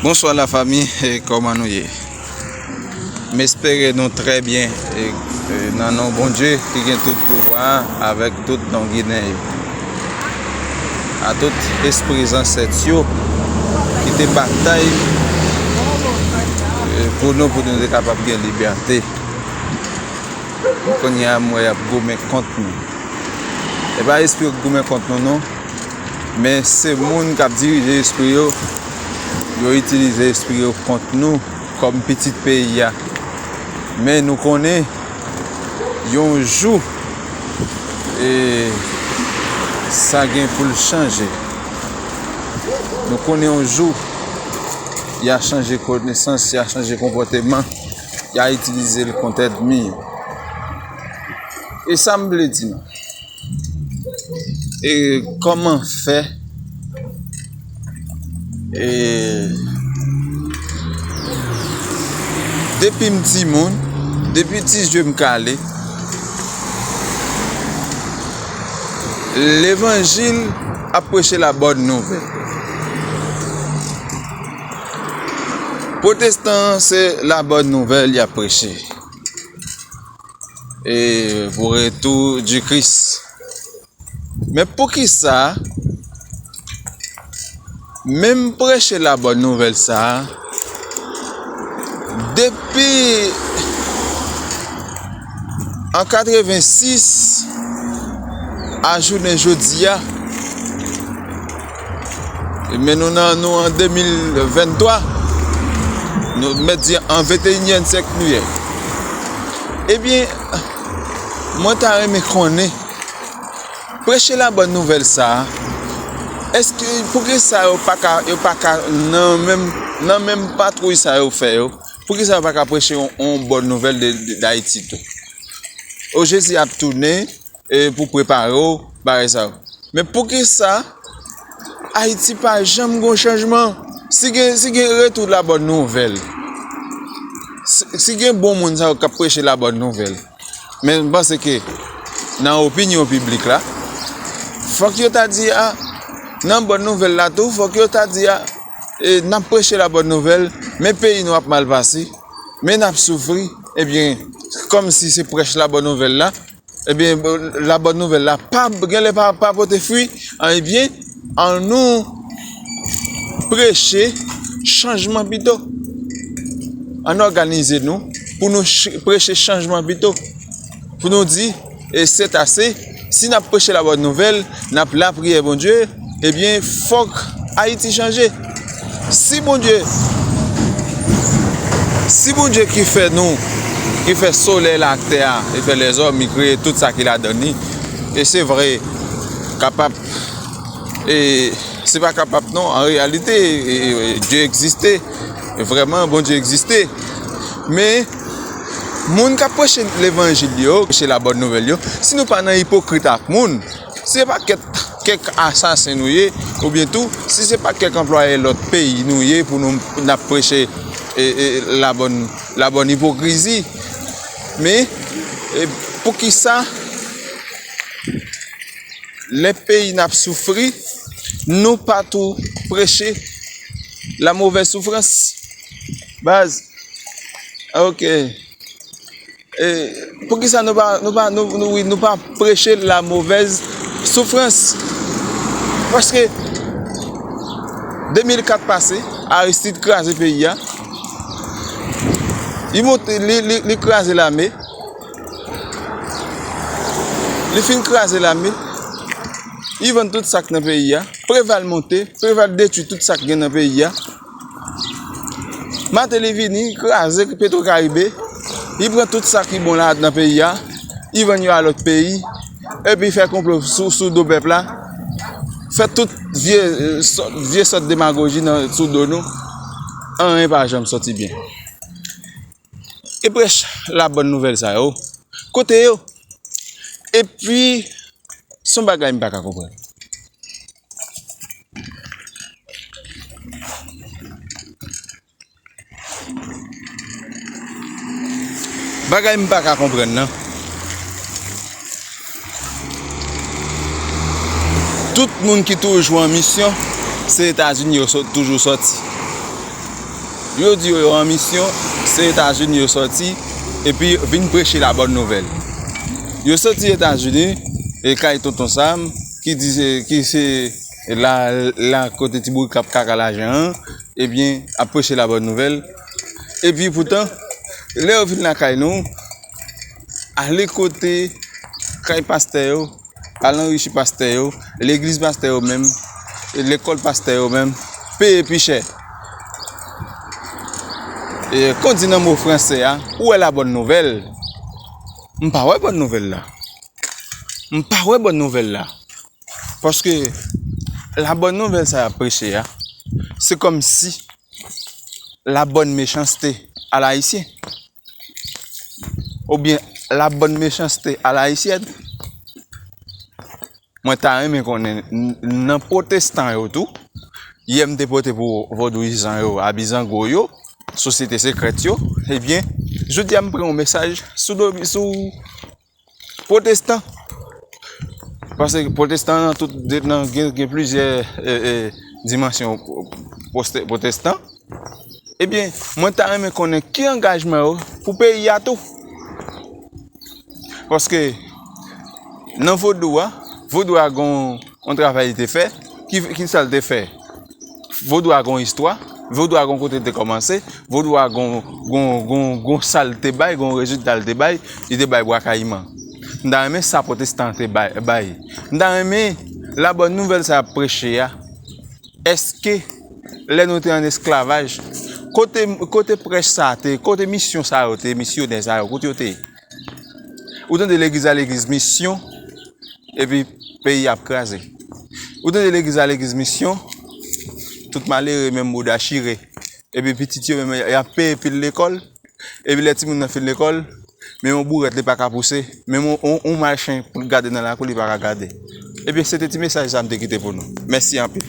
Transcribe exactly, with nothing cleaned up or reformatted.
Bonswa lafanmi, e kòman nou ye? M espere nou trè byen, e, e, nan non Bondye ki gen tout pouvwa a, avèk tout non Ginen yo. A tout espri zansèt yo ki te batay, e, pou nou, pou nou te kapab gen libète. Kounye a, m wè y ap goumen kont nou. E pa espri yo k goumen kont nou, non. Men se moun k ap dirije espri yo, yo itilize espri yo kont nou kòm pitit peyi a. Men nou konnen, yon jou, e, sa gen pou l chanje. Nou konnen yon jou, y a chanje konesans, y a chanje konpòteman, y a itilize l kont ènmi yo. E sa m vle di nou, e kòman fè, e depi m timoun, depi ti je m kale, levanjil ap preche la bòn nouvèl. Pwotestan an, se la bòn nouvèl y ap preche. E pou retou di Kris. Men poukisa menm preche la bòn nouvèl sa a, depi an katrevensis a jounen jodi a, men nou nan, nou an de mil venntwa, nou mèt di an venteyinyèm syèk nou ye. Ebyen, mwen ta renmen konnen, preche la bòn nouvèl sa a, èske, poukisa yo pa ka, yo pa ka nan menm, nan menm patwouy sa yo fè yo, poukisa yo pa ka preche yon, yon bòn nouvèl de, de, d Ayiti tou? O, Jezi ap tounen, e, pou prepare w bagay sa yo. Men poukisa Ayiti pa janm gon chanjman? Si gen, si gen retou la bòn nouvèl, si, si gen bon moun sa yo k ap preche la bòn nouvèl, men m panse ke nan opinyon piblik la, fòk yo ta di a, nan bòn nouvèl la tou, fòk yo ta di a, e, n ap preche la bòn nouvèl, men peyi nou ap mal pase, men n ap soufri, ebyen, kòmsi se prèch la bòn nouvèl la, ebyen, la bòn nouvèl la pa, genlè pa, pa pote fwi, an, ebyen, an nou preche chanjman pito. An n òganize nou pou nou ch-, preche chanjman pito. Pou nou di, e, c'est assez, si n ap preche la bòn nouvèl, n ap lapriyè Bondye, ebyen, fòk Ayiti chanje. Si Bondye, si Bondye ki fè nou, ki fè solèy la ak tè a, e fè lèzòm, li kreye tout sa ki ladan li, e se vre, kapab, e se pa kapab non, an reyalite, e, e, Dye egziste, e vrèman, Bondye egziste. Men, moun k ap preche levanjil yo, preche la bòn nouvèl yo, si nou pa nan ipokrit ak moun, si se pa kèk, kèk asasen nou ye, oubyen tou, si se pa kèk anplwaye lòt peyi nou ye pou nou, n ap preche, e, e, la bòn, la bòn ipokrizi. Men, e, poukisa lè peyi n ap soufri, nou pa tou preche la mauvaise souffrance? Baz, ok. E, poukisa nou pa, nou pa, nou, nou, wi, nou pa preche la mauvaise souffrance? Paske de mil kat pase, Aristide kraze peyi a. Li monte, li, li, li kraze lame. Li fin kraze lame. Li vann tout sa k nan peyi a. Preval monte. Preval detwi tout sa k gen nan peyi a. Martelly vini, kraze Petro Caribe, li pran tout sa ki bon ladan peyi a, li vann yo a lòt peyi, epi fè konplo sou, sou do pèp la, fè tout vye, sòt, vye sòt demagoji nan, sou do nou, anyen pa janm sòti byen. E prèch la bòn nouvèl sa yo, kote yo? Epi, se yon bagay m pa ka konprann. Bagay m pa ka konprann nan. Tout moun ki toujou an misyon, se Etazini yo sot-, toujou sòti. Yo di yo, yo an misyon, se Etazini yo sòti, epi vin preche la bòn nouvèl. Yo sòti Etazini, e kay Tonton Sam, ki di se, ki se la, la kote ti bourik k ap kaka lajan an, ebyen, ap preche la bòn nouvèl. Epi poutan, lè yo vin lakay nou, ale kote kay pastè yo, al anrichi pastè yo, legliz pastè yo menm, lekòl pastè yo menm, peye pi chè. E, kon di nan mo franse a, où est la bonne nouvelle? M pa wè bòn nouvèl la. M pa wè bòn nouvèl la. Paske la bòn nouvèl sa y ap preche a, se kòmsi la bòn mechanste a la ayisyen. Oubyen la bòn mechanste a la ayisyèn. Mwen ta renmen konnen n-, nan pwotestan yo tou, yè m te pote pou vodouyizan yo, abizango yo, sosyete sekrèt yo, ebyen, jodi a m pran yon mesaj sou do-, sou pwotestan. Paske pwotestan nan tout, de-, nan, gen, gen plizyè, e, e, dimansyon pwoste-, pwotestan. Ebyen, mwen ta renmen konnen ki angajman yo pou peyi a tou. Paske nan vodou a, vodou a gon yon travay li te fè, ki, ki sa l te fè? Vodou a gon istwa, vodou a gon kote l te kòmanse, vodou a gon, gon, gon, gon sa l te bay, gon rezilta l te bay, li te bay Bwa Kayiman. M ta renmen sa pwotestan te bay, bay. M ta renmen la bòn nouvèl sa y ap preche a. Èske lè nou te an esklavaj, kote, kote prèch sa a te, kote misyon sa yo te, misyonè sa yo, kote yo te ye? Ou tande legliz a legliz misyon, epi peyi ap kraze. Ou tande legliz a legliz misyon, tout malere menm bouda chire. Epi pitit yo menm y ap peye pil lekòl. Epi lè timoun nan fin lekòl, menm yon bourèt li pa ka pouse, menm yon, yon, yon machin pou l gade nan lakou li pa ka gade. Epi se te ti mesaj sa m te kite pou nou. Mèsi anpil.